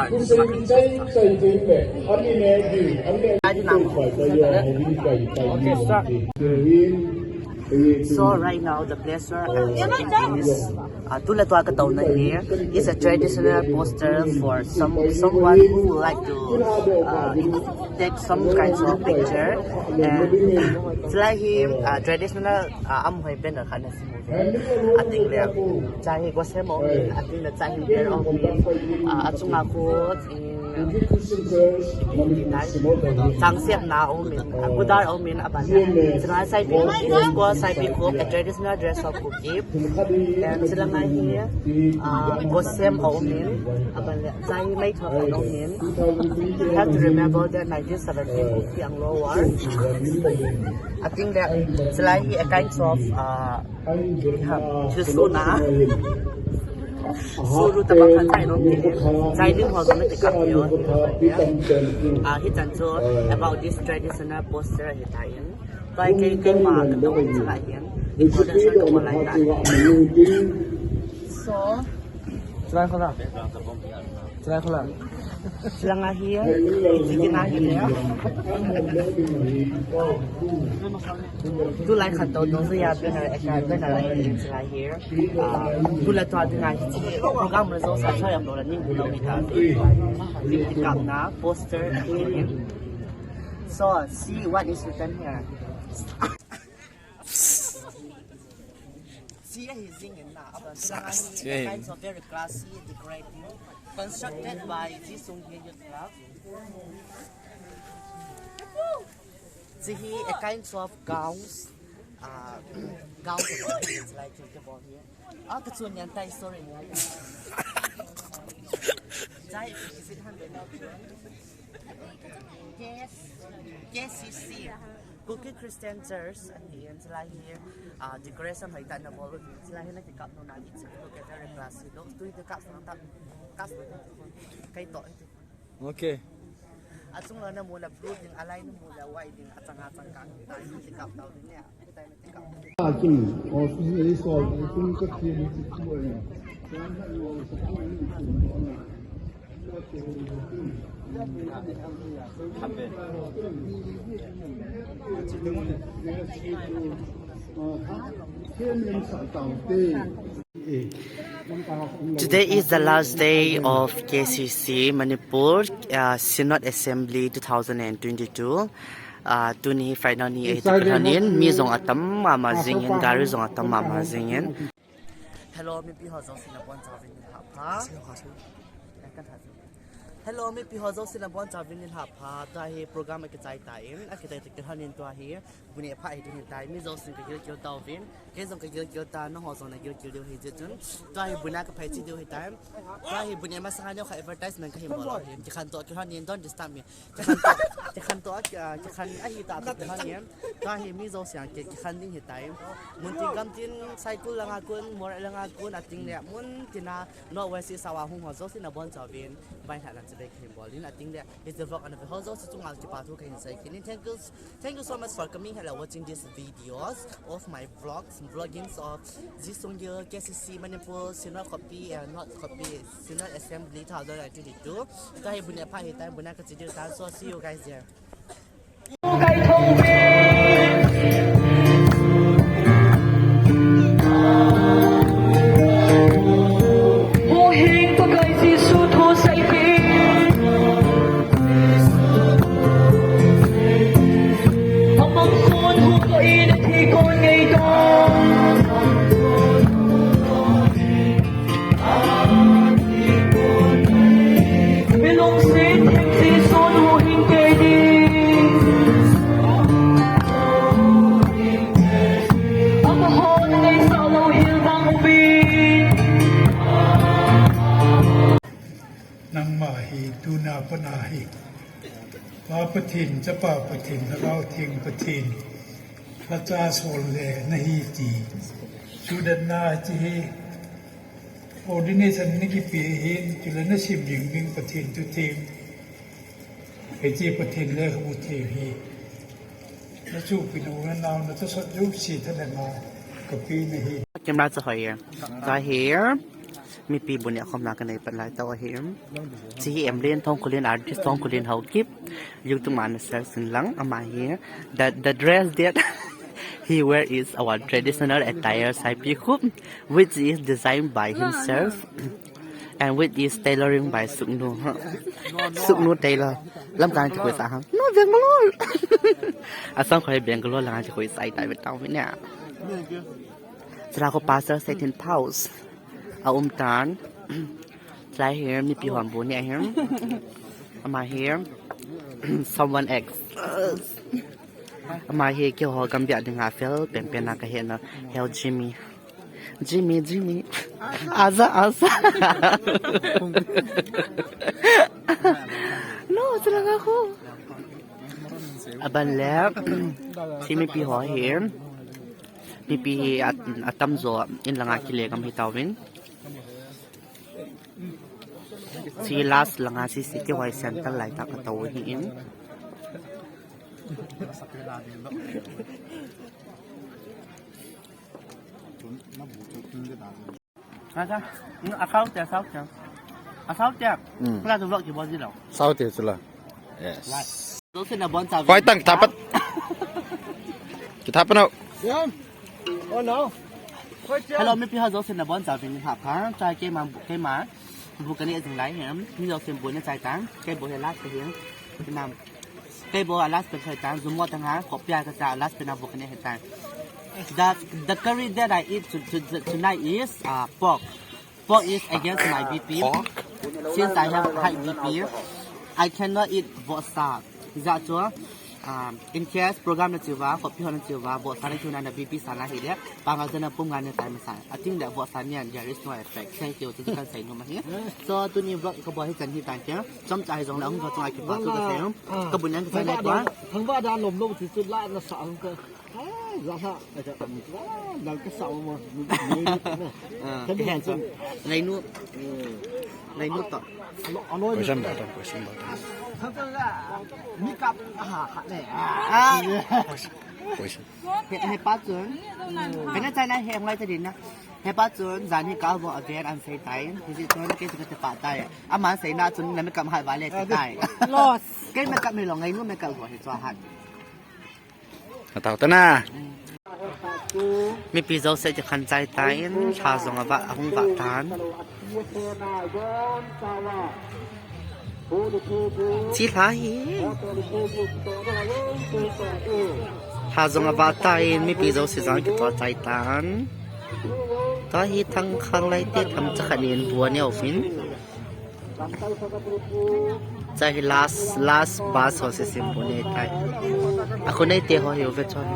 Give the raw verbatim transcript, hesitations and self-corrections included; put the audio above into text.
So right now the place where I am is, uh, tu le tua ka tou na hi is a traditional poster for some someone who would like to, uh, take some kinds of picture. And chulai hi, uh, traditional, uh, am hoi banner khat na si. Ating le, chai hi gosem aumin, ating le chai hi ber aumin, ah, achunga khu, mm, chang siam na aumin, ah, kudar aumin, aban le. Chulai saipi khu, of course, saipi khu, a traditional dress of Kuki. Then chulanga hi, ah, gosem aumin, aban le, chai hi meithal aumin. You have to remember that nineteen seventeen Kuki Anglo War. Ating le, chulai hi a kinds of, uh, ha, thilsoh na. Suru tabang khat chai nom ti. Chai ding ho jong na ti kap yo. Ah, hichan chu about this traditional poster hi ta in. Tua hi kei, keima ka tou in chulai hin. Introduction ka bol lai ta. So, Chulai kho la. Chulai kho la. Chulanga hi, iti kina hi le. Tulai khat tou dong suya banner, eh, banner lai hi chulai hi. Ah, tu le tua dinga hi. Program result sa choi am lo la ning lo mi ta. Iti kap na poster hi. So, see what is written here. See, hi zing in na, aban chulanga hi, a kinds of very classy, decorative, constructed by Zisung Youth Club. See, hi a kinds of gowns, uh, gowns about here, it's like, it's about here. Ah, ka chun yan tai, sorry. Jai, is it hundred? Yes. K C C. Kuki Christian Church, ahin, chulai hi, ah, decoration hoitah in abol uvin, chulai hi na kikap nom na, it's a very classy look. Tu hi kap sang ta, kap sang ta, kei to. Okay. Achung lang na mu le blue ding, alai na mu le white ding, achang achang kang, tai na kikap tau ding ya. Akin, office ni sol, kum ka kiri ti ko ni. Today is the last day of K C C Manipur, uh, Synod Assembly two thousand and twenty-two. Uh, tuni final ni ahi ti kilhonin, mi jong atam mama jingin, gari jong atam mama jingin. Hello, mipi ho jouse nabonchauvin nilhah pha. Hello, mipi ho jouse nabonchauvin nilhah pha. Tua hi program akichai tan, akichai ta kilhonin tua hi bu neh pha hi ding ahitai. Mi jousen kagilkel tauvin, kei jong kagilkel tan, nangho jong nagilkel diu ahi jeh chun. Tua hi bu neh kaphai chi diu ahitai. Tua hi bu neh masanga neokhat advertisement kahin bol u ahi. Kikhen to kilhonin, don't disturb me. Kikhen to, kikhen to, ah, kikhen ahi tah kilhonin. Tua hi mi jousen ki, kikhen ding ahitai. Muntin gamtin, Saikul langa kon, Moreh langa kon, ating le muntina North West East a hung ho jouse nabonchauvin, vailhahna chibai kahin bol in, ating le hiche vlog ana ve ho jouse chunga kipa thu kahin sei kit in. Thank you, thank you so much for coming here and watching these videos of my vlogs, vloggings of Zisung Youth, K C C Manipur, Synod Khopi and North Khopi, Synod Assembly two thousand and twenty-two. Tua hi bu neh pha ahitai, bu neh kachi diu tan, so see you guys there. Nangma hi tuna pat a hi Pa Pathen, Chapa Pathen, Lhagao Theng Pathen, lhacha sol le nahi ti. Sudatna hiche hi ordination nakipe ahin, chule nasim ding ding Pathen thu theng. Hiche Pathen lekhabu theng hi nachohpi nau, nanao, natosot jouse thalheng a kapeh nahi. Camera chu hoi e. Tua hi Mipi bu neh khomna kanei pat lai tah ahi. Hiche hi Emlin Thongkholin, artist Thongkholin Haokip. YouTube a nasearch in lang, ama hi. The, the dress that he wear is our traditional attire, Saipi Khup, which is designed by himself and which is tailoring by Suknu. Suknu Tailor. Lamkai chu koi sa ham? No, Bangalore. Asam koi Bangalore lang chu koi sa tai bet tau ne. Chulai khu Pastor Satan Paus. A um tan. Chulai hi mipi hon bu neh ahi. Ama hi someone ex. Ama hi keiho gambih dinga fel penpen a kahetna Hell Jimmy. Jimmy, Jimmy. Aza, aza. No, chulanga khu. Aban le, hiche mipi ho hi. Mipi hi a, atamjo in langa kile gam hitauvin. Hiche last langa hiche keiho hi center lai tah katou ahin. Acha, asao te, asao te. Asao te. Hmm. Kala tu vlog kibol ji lou. Sao te chula. Yes. Jouse nabonchauvin. Koi tang kithapat. Kithapat nau. Hello, mipi ho jouse nabonchauvin hap kha. Chai keima, keima. Bu kaneh jing lai hi. Mi jouse bu neh chai tang. Kei bu hi last hi. Nam. Kei bu a last pen chai tang. Jumo tang ha. Khopia kacha last pen a bu kaneh hi tang. The, the curry that I eat to, to, to, tonight is uh, pork. Pork is against my B P. Pork? Since I have high B P, I cannot eat vohsa. Hijeh chun, um, in case program na chiuva, khopi ho na chiuva, vohsa na chiuna na B P sa na hile, panga jana pum nga ne tai masa. I think that vohsa nian there is no effect. Thank you. Chuchu kahin seinom ahi. So, tuni vlog kabol hi chan hi tan ke. Chomcha hijongle hung vlog chunga kipa thu kasei. Kabun nian kasei nai tua. Thangvah da lom lom ti chu la nasa ang ka. Ai, za ha, ai, za ha, za ha, nang ka sao mo, mo, mo, mo. Ah, ka ding eh, han so. Ngainu. Hmm. Ngainu to. Alo, alo. Question ba to, question ba to. Thang thang la, mi kap, ah, ha, ha, ne. Ah. Question. He, he pa chun. Kana chana he ngai ta din na. He pa chun, jan hi ka bo a ven an sei tai. Hi si chun, ke chu ka te pa tai. Ama sei na chun, na mi kap ha va le te tai. Loss. Ke mi kap mi lo ngainu mi kap bo he chu hat. Atau tana. Mipi jouse chu khan chai tan, lha jong ava, ahung vah tan. Chi lha hi. Lha jong avah tan, mipi jouse jong kitoh chai tan. Tua hi Thangkhang Laite Thangcha khat nin bu aneh uvin. Chai hi last, last bus ho se simple nei tai. A khu nei te ho hi uve chon.